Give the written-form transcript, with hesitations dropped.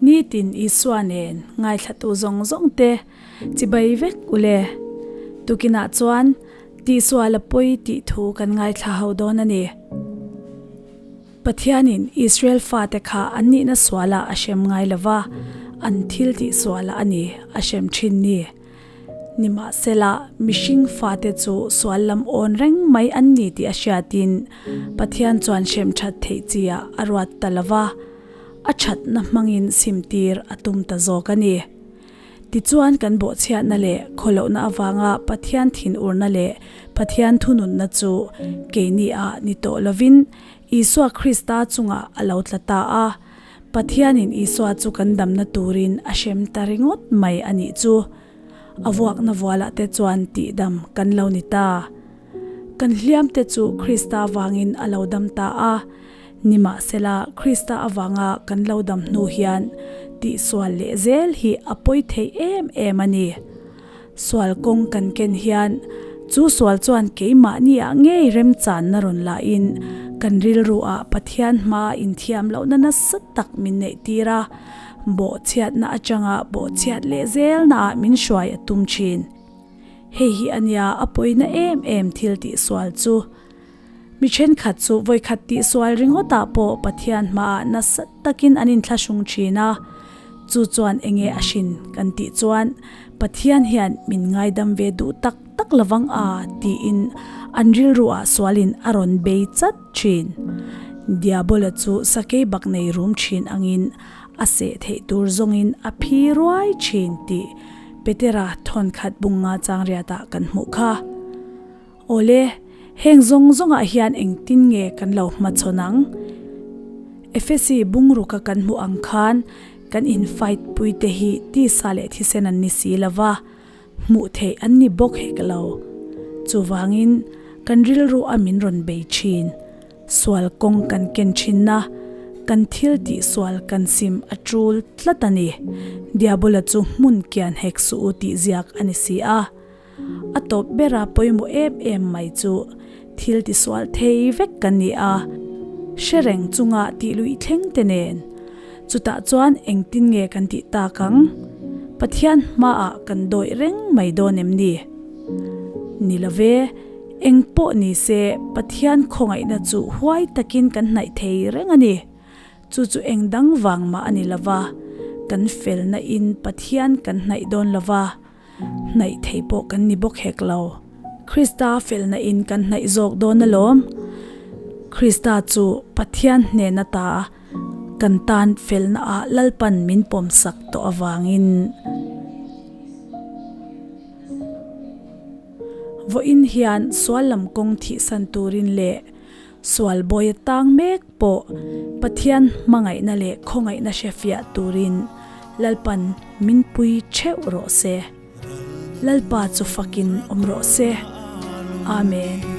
Nitin Isua nen ngaithlatu zawng zawng te chibai vek ule. Tukinah chuan tihsual a pawi tih thu kan ngaithla ho dawn a ni. Pathianin Israel fate kha an nihna sualah a hrem ngai lo va, an thil tih sualah a ni a hrem thin ni. Nimahsela, mihring fate chu sual lam awn reng mai an ni tih a hriatin Pathian chuan hrem that theih chi ah a ruat ta lo va, a thatna hmangin simtir a tum ta zawk a ni. Tichuan kan bawhchhiatna leh khawlohna avanga Pathian thinurna leh Pathian thununna chu keini ah ni tawh lovin Isua Krista chungah a lo tla ta a. Pathianin Isua chu kan damna turin a hrem ta ringawt mai a nih chu. A vuakna vualah te chuan tihdam kan lo ni ta. Kan hliamte chu Krista vangin a lo dam ta a. Nimahsela, Krista avanga kan lo dam hnu hian tihsual leh zel hi a pawi thei em em a ni. Sual kawng kan ken hian chu sual chuan keimahni ah ngei remchanna rawn lahin kan rilru ah Pathian hmaa inthiam lohna nasa tak min neih tir a, bawhchhiatna atanga bawhchhiat leh zelna ah min hruai a tum thin. Hei hi a nia a pawina em em thil tihsual chu. Mi thenkhat chu vawikhat tihsual ringawtah pawh Pathian hmaah nasa takin an inthlahrung thin a, chu chuan enge a hrin kan tih chuan Pathian hian min ngaidam ve duh tak tak lovang a tiin an rilruah sualin a rawn bei chat thin. Diabola chu sakei bak nei rum thin angin a seh theih tur zawngin a phi ruai thin tih Petera thawnkhat bunga changriatah kan hmuh kha. Awle, heng zawng zawngah hian engtin nge kan lo hmachhawn ang? Efesi bungruka kan hmuh ang khan kan in fight pui te hi tisa leh thisen an ni si lo va, hmuh theih an ni bawk hek lo. Chuvangin, kan rilru a min rawn bei thin. Sual kawng kan ken thinna, kan thil tih sual kan sim a tul tlat a ni. Diabola chu hmun kian hek suh u tih ziak a ni si a. A tawp bera pawimawh em em mai chu thil tisual thei vek kan ni a, hre reng chunga tih luih thleng te nen. Chutah chuan engtin nge kan tih tak ang? Pathian hmaah kan dawih reng mai dawn em ni? Ni lo ve, eng pawh ni se Pathian khawngaihna chu huai takin kan hnaih thei reng a ni. Chu chu eng dang vang mah a ni lo va, kan felna in Pathian kan hnaih dawn lo va, Hnaih thei pawh kan ni bawk hek lo. Krista felna in kan hnaih zawk dawn alawm. Krista chu Pathian hnen ata kan tan felna ah Lalpan min pawmsak tawh avangin. Vawiin hian sual lam kawng thihsan turin leh sual bawi a tang mek pawh Pathian hmangaihna leh khawngaihna hrefiah turin Lalpan min pui theuh rawh se. Lalpa chu fakin awm rawh se. Amen.